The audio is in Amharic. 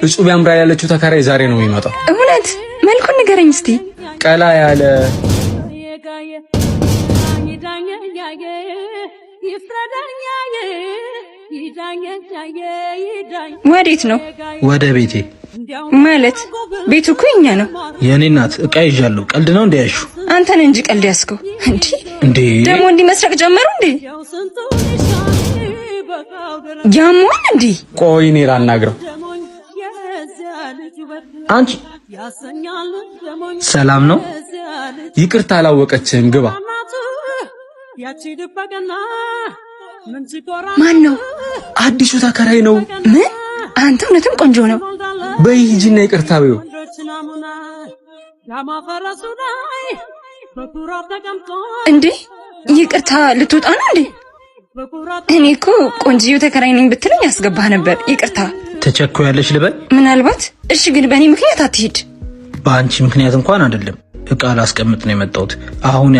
እጹብ ያምራል ያለችው ተከራይ ዛሬ ነው የሚመጣው። እውነት? መልኩን ንገረኝ እስቲ። ቀላ ያለ። ወዴት ነው? ወደ ቤቴ። ማለት ቤቱ እኮ የኛ ነው። የእኔ እናት፣ እቃ ይዣለሁ። ቀልድ ነው እንዴ ያልሺው? አንተን እንጂ ቀልድ ያዝከው። እንዲ እንዴ! ደግሞ እንዲህ መስረቅ ጀመሩ እንዴ? ያሟል እንዴ? ቆይ እኔ ላናግረው። አንቺ፣ ሰላም ነው? ይቅርታ አላወቀችህም። ግባ። ማን ነው? አዲሱ ተከራይ ነው። ምን? አንተ እውነትም ቆንጆ ነው። በይ ሂጂና ይቅርታ በይው። እንዴ፣ ይቅርታ ልትወጣ ነው እንዴ? እኔ እኮ ቆንጅዬው ተከራይ ነኝ ብትለኝ ያስገባህ ነበር። ይቅርታ። ትቸኩያለሽ ልበል? ምናልባት። እሺ፣ ግን በእኔ ምክንያት አትሂድ። በአንቺ ምክንያት እንኳን አይደለም። እቃ ላስቀምጥ ነው የመጣሁት። አሁን